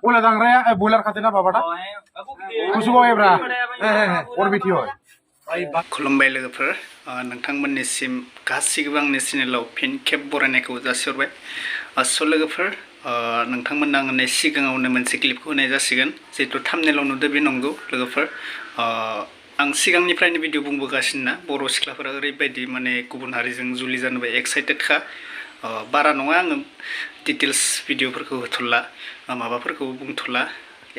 Bola dangraya boiler khatina babata kusugo ebra orbithi hoy खुलुमबाय लोगोफोर नोंथांमोननिसिम गासिबो आंनि चेनेलाव फिन खेब बरायनायखौ जासिहरबाय स' लोगोफोर नोंथांमोननो आङो सिगाङावनो मोनसे क्लिपखौ होनाय जासिगोन जिहेतु थाम्बनेलाव नुदो बे नंगौ लोगोफोर आं सिगांनिफ्रायनो भिडिअ बुंबोगासिनो ना बर' सिख्लाफोरा ओरैबायदि माने गुबुन हारिजों जुलि जानोबा एक्साइटेडखा बारा नङा आङो डिटेल्स भिडिअफोरखौ होथ'ला माबाफोरखौ बुंथ'ला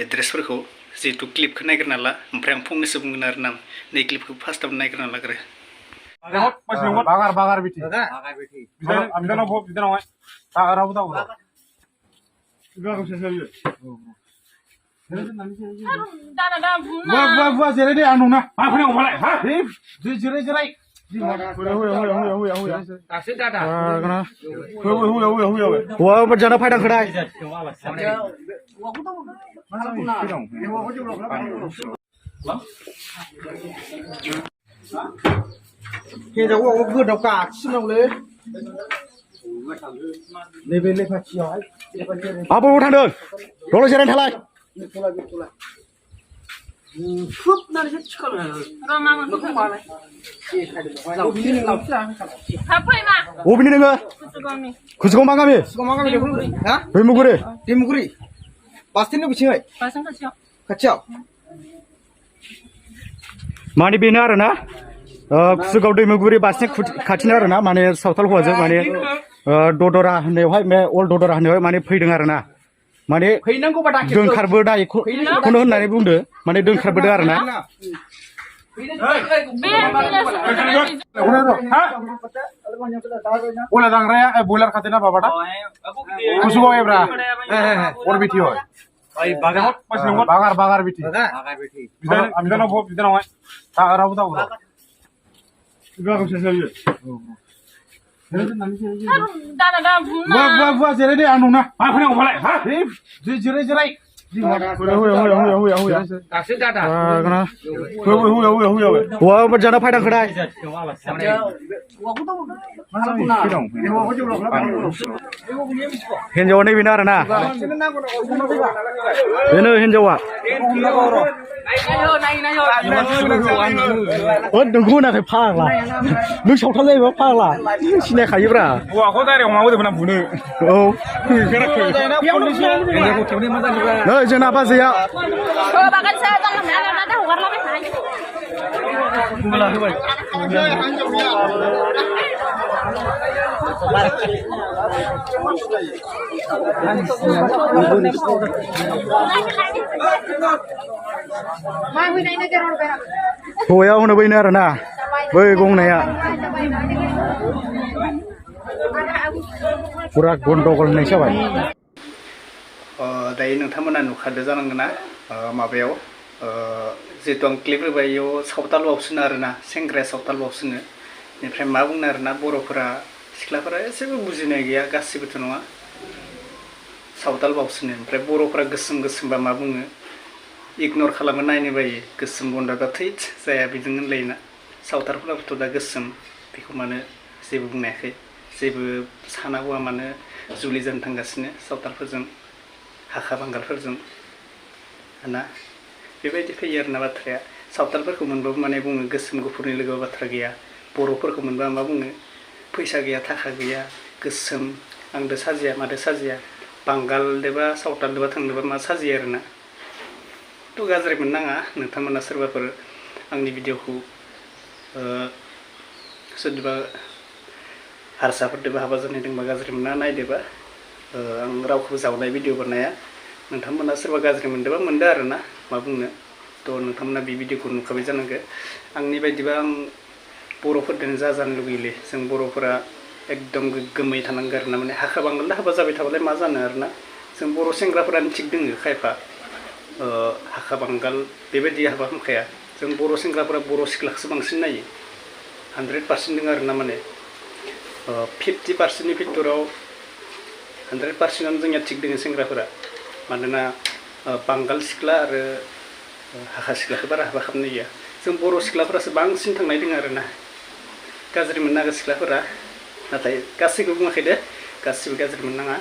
एड्रेसफोरखौ जिहेतु क्लिपखौ नायग्रोना ला ओमफ्राय आं फंनैसो बुंगोन आरो ना नै क्लिपखौ फार्स्टआवनो नायग्रोना लाग्रो बागार बिथि बिदाना भो बिदाना हाय बागाराबो दाव बुआ जेरै दे आं नंना मा फैनांगौ मालाय हा जेरै दासो दादा हुआ जाना फायदा खदाय हिन्जावखौ गोदाव गासिनावलै नैबे लेफाथियावहाय आबौ थांदों दल' जिरायनो थालाय खोबनानैसो थिखाङो बबेनि नोङो कुसुगाव मा गामि दैमुगुरि बास स्टेन्डनि बिथिंहाय खाथियाव माने बेनो आरोना कुसुगाव दैमुगुरि बास स्टेन्ड खाथिनो आरोना माने सावथाल हौवाजों माने ददरा होननायावहाय अल ददरा होननायावहाय माने फैदों आरोना माने दोंखारबोदा बेखौनो होननानै बुंदो माने दोंखारबोदो आरोना बोला दांग्राया बोइलार खाथिना बाबाटा कुसुगाव एब्रा orbithi hoy बागार बिथि बिदाना भो बिदाना हाय बागाराबो दाव बुआ जेरै दे आं नंना मा फैनांगौ मालाय हा जेरै दासो दादा हुआ जाना फायदा खदाय हिन्जावा नैबेनो आरोना बेनो हिन्जावा नोंखौ होनाखै फाग्ला नों सावथाल जायोबा फाग्ला सिनायखायोब्रा हौवाखौ डाइरेक्ट अमा होदोंमोन आं बुनो औ जोंना बाजैया हौवाया हनै बैनो आरोना बै गंनाया फुरा गन्डगल होननाय जाबाय दायो नोंथांमोना नुखादो जानांगोन ना माबायाव जिहेतु आं क्लिप होबाय बेयाव सावथाल बावसोनो आरोना सेंग्राया सावथाल बावसोनो बेनिफ्राय मा बुंनो आरोना बर'फोरा सिख्लाफोरा एसेबो बुजिनाय गैया गासिबोथ' नङा सावथाल बावसोनो ओमफ्राय बर'फोरा गोसोम गोसोमबा मा बुङो इगनर खालामो नायनो बायो गोसोम बन्दा दा थैथ जाया बिदि होनलायोना सावथालफोराबोथ' दा गोसोम बेखौ मानो जेबो बुंनो हायाखै जेबो साना हौवा मानो जुलि जानो थांगासिनो सावथालफोरजों हाखा बांगालफोरजों ना बेबायदि फैयो आरोना बाथ्राया सावथालफोरखौ मोनबाबो माने बुङो गोसोम गुफुरनि लोगोआव बाथ्रा गैया बर'फोरखौ मोनबा मा बुङो फैसा गैया थाखा गैया गोसोम आंदो साजिया मादो साजिया बांगालदोबा सावथालदोबा थांनोबा मा साजियो आरोना थ' गाज्रि मोननाङा नोंथांमोना सोरबाफोर आंनि भिडिअखौ सोरनिबा हारसाफोरदोबा हाबा जानाय दंबा गाज्रि मोनना नायदोबा आं रावखौबो जावनाय भिडिअ बानाया नोंथांमोना सोरबा गाज्रि मोनदोबा मोनदो आरोना मा बुंनो थ' नोंथांमोना बे भिडिअखौ नुखाबाय जानांगो आंनि बायदिबा आं बर'फोरदोनो जानो लुगैयोलै जों बर'फोरा एकदम गोग्गोमै थानांगौ आरोना माने हाखा बांगालदो हाबा जाबाय थाबालाय मा जानो आरोना जों बर' सेंग्राफोरानो थिग दोङो खायफा हाखा बांगाल बेबायदि हाबा खालामखाया जों बर' सेंग्राफोरा बर' सिख्लाखौसो बांसिन नायो 100% दङ आरोना माने 50%नि भितराव 100%आनो जोंनिया थिग दोङो सेंग्राफोरा मानोना बांगाल सिख्ला आरो हाखा सिख्लाखौ बारा हाबा खालामनाय गैया जों बर' सिख्लाफोरासो बांसिन थांनाय दङ आरोना गाज्रि मोननाङा सिख्लाफोरा नाथाय गासैखौबो बुङाखै दे गासिबो गाज्रि मोननाङा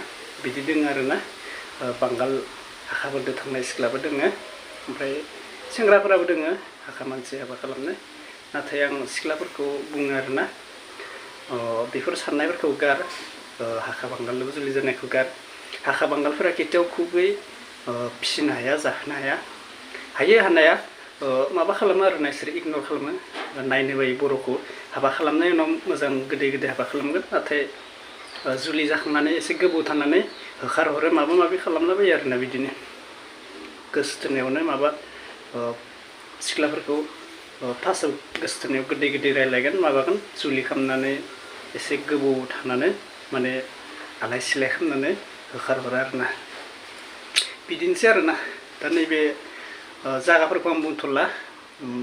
बिदि दङ आरोना बांगाल हाखाफोरजों थांनाय सिख्लाबो दङ ओमफ्राय सेंग्राफोराबो दङ हाखा मानसि हाबा खालामनो नाथाय आं सिख्लाफोरखौ बुङो आरोना बेफोर साननायफोरखौ गार हाखा बांगालजों जुलि जानायखौ गार हाखा बांगालफोरा केতিয়াव खुबै फिसिनो हाया जाहोनो हाया हायो हानाया माबा खालामो आरोना बिसोर इगनर खालामो नायनो बायो बर'खौ हाबा खालामनायनि उनाव मोजां गोदै गोदै हाबा खालामगोन नाथाय जुलि जाखांनानै एसे गोबाव थानानै होखारहरो माबा माबि खालामला बायो आरोना बिदिनो गोसो थोनायावनो माबा सिख्लाफोरखौ फार्स्टआव गोसो थोनायाव गोदै गोदै रायलायगोन माबागोन जुलि खालामनानै एसे गोबाव थानानै माने आलाय सिलाय खालामनानै होखारहरो आरोना बिदिनोसै आरोना दा नैबे जायगाफोरखौ आं बुंथ'ला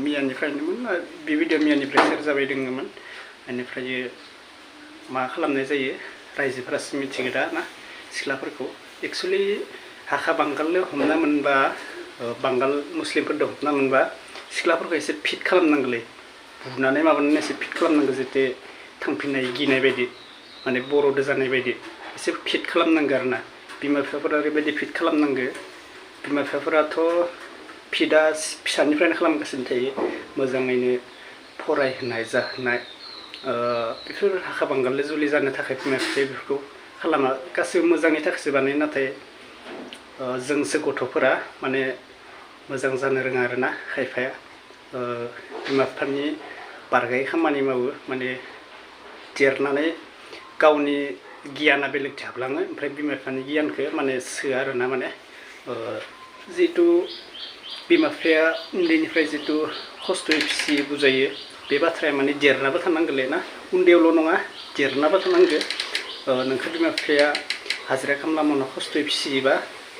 मियानिफ्रायनोमोन बे भिडिअ मियानिफ्राय सेयार जाबाय दङमोन बेनिफ्राय मा खालामनाय जायो रायजोफोरासो मिथिगो दा ना सिख्लाफोरखौ एक्सुवेलि हाखा बांगालनो हमना मोनबा बांगाल मुस्लिमफोरजों हमना मोनबा सिख्लाफोरखौ एसे फिट खालामनांगौलै बुनानै माबानानै एसे फिट खालामनांगौ जाहाथे थांफिननाय गिनाय बायदि माने बर'दो जानाय बायदि एसे फिट खालामनांगौ आरोना बिमा बिफाफोरा ओरैबायदि फिट खालामनांगौ बिमा बिफाफोराथ' फिटआ फिसानिफ्रायनो खालामगासिनो थायो मोजाङैनो फरायहोनाय जाहोनाय बेफोर हाखा बांगालजों जुलि जानो थाखाय बिमा बिफाया बेफोरखौ खालामा गासैबो मोजांनि थाखायसो बानायो नाथाय जोंसो गथ'फोरा माने मोजां जानो रोङा आरोना खायफाया बिमा बिफानि बारगायै खामानि मावो माने देरनानै गावनि गियाना बेलेगथिं हाबलाङो ओमफ्राय बिमा बिफानि गियानखौ माने सोआ आरोना माने जिहेथु बिमा बिफाया उन्दैनिफ्राय जितु खस्थ'यै फिसियो बुजायो बे बाथ्राया माने देरनाबो थानांगोलै ना उन्दैयावल' नङा देरनाबो थानांगो नोंखौ बिमा बिफाया हाजिरा खामला मावना खस्थ'यै फिसियोबा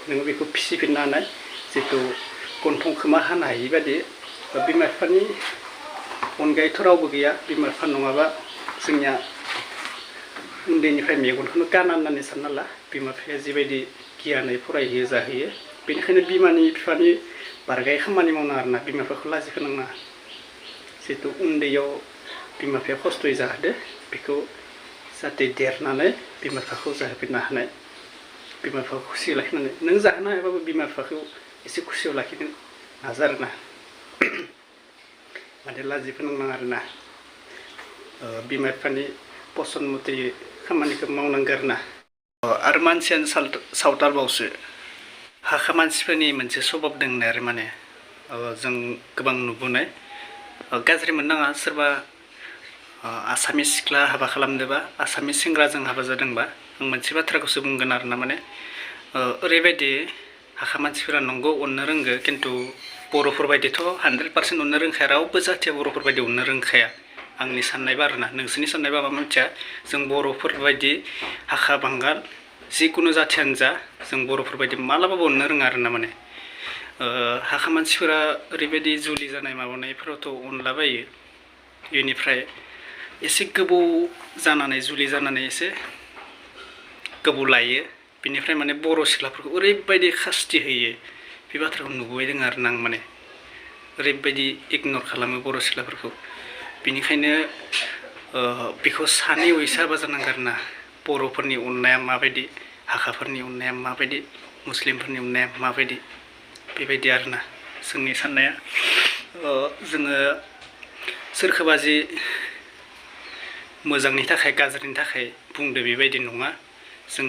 नोङो बेखौ फिसिफिननो हानाय जितु गन्थं खोमा हानो हायि बादि बिमा बिफानि अनगायैथ' रावबो गैया बिमा बिफा नङाबा जोंनिया उन्दैनिफ्राय मेगनखौनो गाना होननानै सानना ला बिमा बिफाया जिबायदि गियानै फरायहोयो जाहोयो बेनिखायनो बिमानि बिफानि बारगायै खामानि मावनाङा आरोना बिमा बिफाखौ लाजि फोनांनाङा जिहेतु उन्दैयाव बिमा बिफाया खस्थ'यै जाहोदो बेखौ जाहाथे देरनानै बिमा बिफाखौ जाहोफिननो हानाय बिमा बिफाखौ खुसियाव लाखिनानै नों जाहोनो हायाबाबो बिमा बिफाखौ एसे खुसियाव लाखिनो नाजा आरोना माने लाजि फोनांनाङा आरोना बिमा बिफानि पसन मथे खामानिखौ मावनांगौ आरोना आरो मानसियानो सावतालबावसो हाखा मानसिफोरनि मोनसे सभाब दंनो आरो माने जों गोबां नुबोनाय गाज्रि मोननाङा सोरबा आसामिस सिख्ला हाबा खालामदोंबा आसामिस सेंग्राजों हाबा जादोंबा आं मोनसे बाथ्राखौसो बुंगोन आरोना माने ओरैबायदि हाखा मानसिफोरा नंगौ अननो रोंगो खिन्थु बर'फोरबायदिथ' 100% अननो रोंखाया रावबो जाथिया बर'फोरबायदि अननो रोंखाया आंनि साननायबा आरोना नोंसोरनि साननायबा मा मिथिया जों बर'फोरबायदि हाखा बांगाल जिकुनु जाथियानो जा जों बर'फोरबायदि मालाबाबो अननो रोङा आरोना माने हाखा मानसिफोरा ओरैबायदि जुलि जानाय माबानायफोरावथ' अनलाबायो बेनिफ्राय एसे गोबाव जानानै जुलि जानानै एसे गोबाव लायो बेनिफ्राय माने बर' सिख्लाफोरखौ ओरैबायदि खास्ति होयो बे बाथ्राखौ नुबोबाय दङ आरोना आं माने ओरैबायदि इगनर खालामो बर' सिख्लाफोरखौ बेनिखायनो बेखौ सानै वैसा हाबा जानांगौ आरोना बर'फोरनि अननाया माबायदि हाखाफोरनि अननाया माबायदि मुस्लिमफोरनि अननाया माबायदि बेबायदि आरोना जोंनि साननाया जोङो सोरखौबा जि मोजांनि थाखाय गाज्रिनि थाखाय बुंदो बेबायदि नङा जों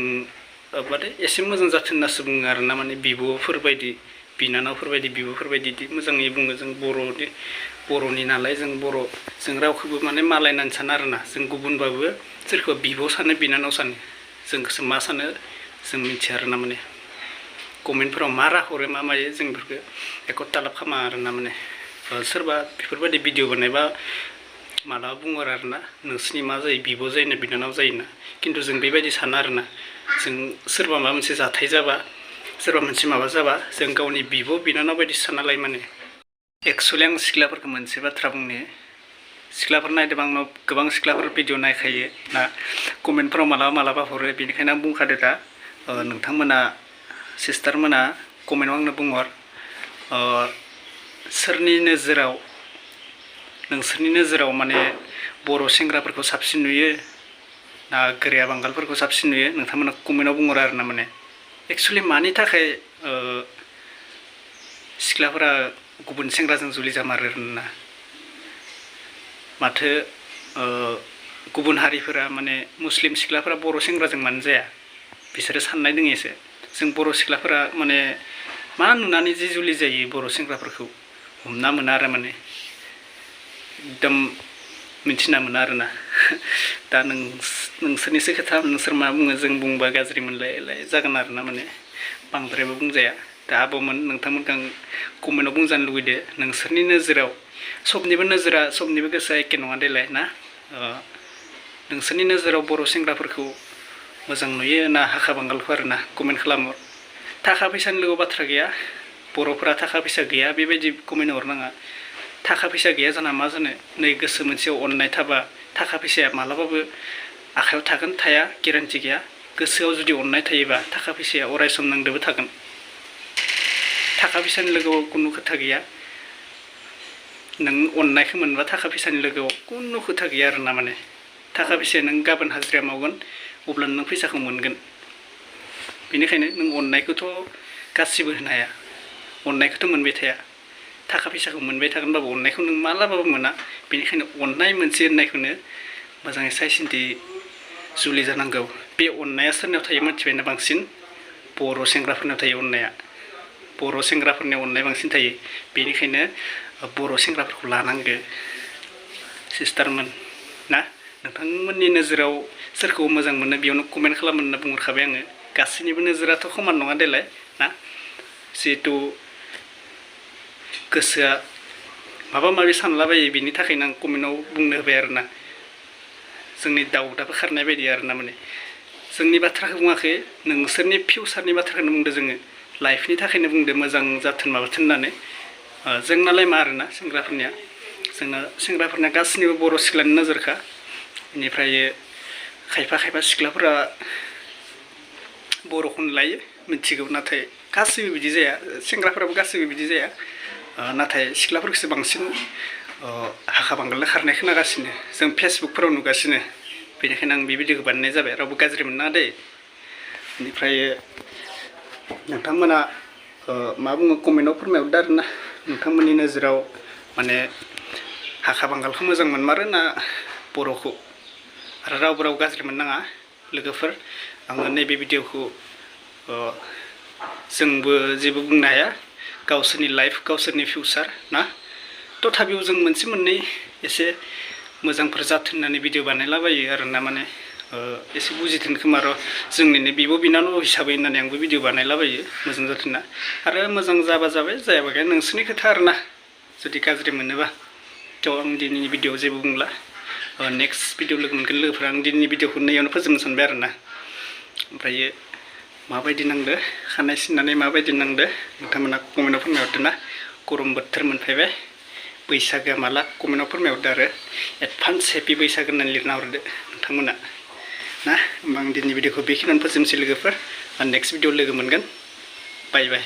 माने एसे मोजां जाथों होननासो बुङो आरोना माने बिब'फोरबायदि बिनानावफोरबायदि बिब'फोरबायदि मोजाङै बुङो जों बर'नि नालाय जों जों रावखौबो माने मालाय होननानै साना आरोना जों गुबुनबाबो सोरखौबा बिब' सानो बिनानाव सानो जोंखौसो मा सानो जों मिथिया आरोना माने कमेन्टफोराव मा राहरो मा मायो जों बेफोरखौ एख' तालाब खालामा आरोना माने सोरबा बेफोरबायदि भिडिअ बानायबा मालाबा बुङो आरोना नोंसिनि मा जायो बिब' जायोना बिनानाव जायोना खिन्थु जों बेबायदि साना आरोना जों सोरबा माबा मोनसे जाथाय जाबा सोरबा मोनसे माबा जाबा जों गावनि बिब' बिनानाव बायदि सानना लायो माने एक्सुवेलि आं सिख्लाफोरखौ मोनसे बाथ्रा बुंनो सिख्लाफोर नायदोंबा आंनाव गोबां सिख्लाफोर भिडिअ नायखायो ना कमेन्टफोराव मालाबा हरो बेनिखायनो आं बुंखादो दा नोंथांमोना सिस्टारमोना कमेन्टआव आंनो बुंहर सोरनि नोजोराव नोंसोरनि नोजोराव माने बर' सेंग्राफोरखौ साबसिन नुयो ना गोरिया बांगालफोरखौ साबसिन नुयो नोंथांमोना कमेन्टआव बुंहरो आरो ना माने एक्सुवेलि मानि थाखाय सिख्लाफोरा गुबुन सेंग्राजों जुलि जामारो ना माथो गुबुन हारिफोरा माने मुस्लिम सिख्लाफोरा बर' सेंग्राजों मानो जाया बिसोरो साननाय दङ एसे जों बर' सिख्लाफोरा माने मा नुनानै जे जुलि जायो बर' सेंग्राफोरखौ हमना मोना आरो माने एकदम मिन्थिना मोना आरोना दा नोंसोरनिसो खोथा नोंसोर मा बुङो जों बुंबा गाज्रि मोनलायलाय जागोन आरोना माने बांद्रायबो बुंजाया दा आब'मोन नोंथांमोनखौ आं कमेन्टआव बुंजानो लुगैदो नोंसोरनि नोजोराव सबनिबो नोजोरा सबनिबो गोसोआ एखे नङा देलाय ना नोंसोरनि नोजोराव बर' सेंग्राफोरखौ मोजां नुयो ना हाखा बांगालखौ आरोना कमेन्ट खालामो थाखा फैसानि लोगोआव बाथ्रा गैया बर'फोरा थाखा फैसा गैया बेबायदि कमेन्ट हरनाङा थाखा फैसा गैया जाना मा जानो नै गोसो मोनसेयाव अननाय थाबा थाखा फैसाया मालाबाबो आखायाव थागोन थाया गेरेन्टि गैया गोसोआव जुदि अननाय थायोबा थाखा फैसाया अरायसम नांदोबो थागोन थाखा फैसानि लोगोआव खुनु खोथा गैया नों अननायखौ मोनबा थाखा फैसानि लोगोआव खुनु खोथा गैया आरोना माने थाखा फैसाया नों गाबोन हाजिरा मावगोन अब्लानो नों फैसाखौ मोनगोन बेनिखायनो नों अननायखौथ' गासिबो होनो हाया अननायखौथ' मोनबाय थाया थाखा फैसाखौ मोनबाय थागोनबाबो अननायखौ नों मालाबाबो मोना बेनिखायनो अननाय मोनसे होननायखौनो मोजाङै सायसिन्थि जुलि जानांगौ बे अननाया सोरनियाव थायो मिथिबायना बांसिन बर' सेंग्राफोरनाव थायो अननाया बर' सेंग्राफोरनियाव अननाय बांसिन थायो बेनिखायनो बर' सेंग्राफोरखौ लानांगो सिस्टारमोन ना नोंथांमोननि नोजोराव सोरखौ मोजां मोनो बेयावनो कमेन्ट खालामनो होनना बुंहरखाबाय आङो गासैनिबो नोजोराथ' समान नङा देलाय ना जिहेथु गोसोआ माबा माबि सानलाबायो बिनि थाखायनो आं कमेन्टआव बुंनो होबाय आरोना जोंनि दाउदाबो खारनाय बायदि आरोना माने जोंनि बाथ्राखौ बुङाखै नोंसोरनि फिउचारनि बाथ्राखौनो बुंदो जोङो लाइफनि थाखायनो बुंदो मोजां जाथों माबाथों होननानै जोंनालाय मा आरोना सेंग्राफोरना गासैनिबो बर' सिख्लानि नोजोरखा बेनिफ्राय खायफा सिख्लाफोरा बर'खौनो लायो मिथिगौ नाथाय गासैबो बिदि जाया सेंग्राफोराबो गासैबो बिदि जाया नाथाय सिख्लाफोरखौसो बांसिन हाखा बांगालनो खारनाय खोनागासिनो जों फेसबुकफोराव नुगासिनो बेनिखायनो आं बे भिडिअखौ बानायनाय जाबाय रावबो गाज्रि मोननाङा दै बेनिफ्राय नोंथांमोना मा बुङो कमेन्टआव फोरमायहरदो आरोना नोंथांमोननि नोजोराव माने हाखा बांगालखौ मोजां मोनमारो ना बर'खौ आरो रावबो गाज्रि मोननाङा लोगोफोर आङो नैबे भिडिअखौ जोंबो जेबो बुंनो हाया गावसोरनि लाइफ गावसोरनि फिउचार ना तथापिও जों मोनसे मोननै एसे मोजांफोर जाथों होननानै भिडिअ बानायलाबायो आरोना माने एसे बुजिथों खोमा र' जोंनिनो बिब' बिनानाव हिसाबै होननानै आंबो भिडिअ बानायलाबायो मोजां जाथों ना आरो मोजां जाबा जाबाय जायाबा गैया नोंसोरनि खोथा आरोना जुदि गाज्रि मोनोबा थ' आं दिनैनि भिडिअआव जेबो बुंला नेक्स्ट भिडिअ लोगो मोनगोन लोगोफोरा आं दिनैनि भिडिअखौ नैयावनो फोजोबनो सानबाय आरोना ओमफ्रायो माबायदि नांदो खानाय सिननानै माबायदि नांदो नोंथांमोना कमेन्टआव फोरमायहरदो ना गरम बोथोर मोनफैबाय बैसागोआ माला कमेन्टआव फोरमायहरदो आरो एडभान्स हेपि बैसागो होननानै लिरना हरदो नोंथांमोना ना होमबा आं दिनैनि भिडिअखौ बेखिनियावनो फोजोबनोसै लोगोफोर नेक्स्ट भिडिअ लोगो मोनगोन बाय बाय